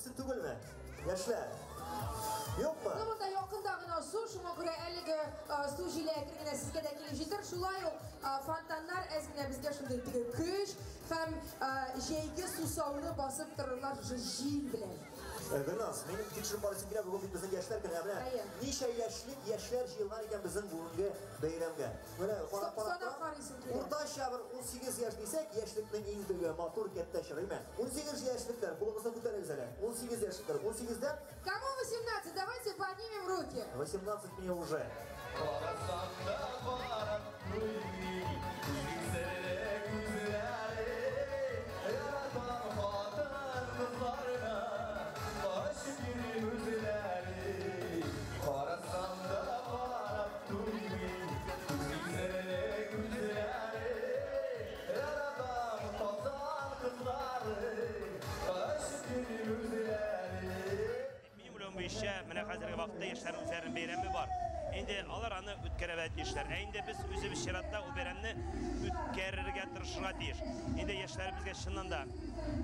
эссе түгелме? Яшьләр. Юкмы? Ну, монда якында гына су, шуңа күрә әлеге су җиле әкрен генә сезгә дә килеп җитер. Шулай ук фонтаннар әз генә безгә шундый теге көч һәм җәйге сусауны басып торырлар шушы җил белән. Гөлназ, минем тикшереп карыйсым килә, бүген бит безнең яшьләр көне, менә ничә яшьлек яшьләр җыелган икән безнең бүгенге бәйрәмгә. Менә карап Санап карыйсым килә. Уртача бер 18 яшь дисәк, яшьлекнең иң теге матур кәттә чоры, әйме? 18 яшьлекләр, кулыгызны күтәрегез әле. 18 яшьлекләр, 18-дән Кому 18? Давайте поднимем руки. 18 мне уже. Менә хәзерге вакытта яшьләрнең үзләренең бәйрәме бар. Инде алар аны үткәрергә тиешләр. Ә инде без үзебез чиратта ул бәйрәмне үткәрергә тырышырга тиеш. Инде яшьләребезгә чыннан да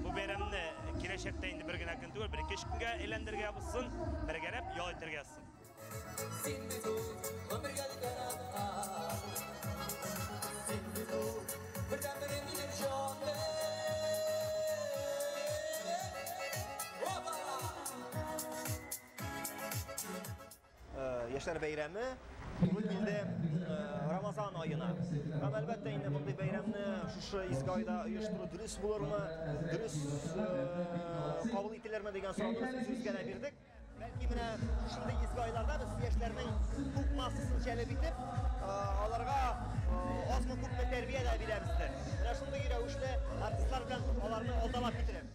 бу бәйрәмне киләчәктә инде бер генә көн түгел, бер ике өч көнгә әйләндерергә булсын, бергәләп ял итәргә язсын. Син бит ул гомергә яраткан. Син бит ул бердәнбер минем җаным. Яшьләр бәйрәме туры килде Рамазан аена. Һәм әлбәттә инде мондый бәйрәмне шушы изге айда оештыру дөрес булырмы, дөрес кабул ителерме дигән сорауны без үзебезгә дә бирдек. Бәлки менә шушындый изге айларда без яшьләрнең күп массасын җәлеп итеп, аларга азмы күпме тәрбия дә бирәбездер. Менә шундый рәвешле артистлар белән аларны алдалап китерәм.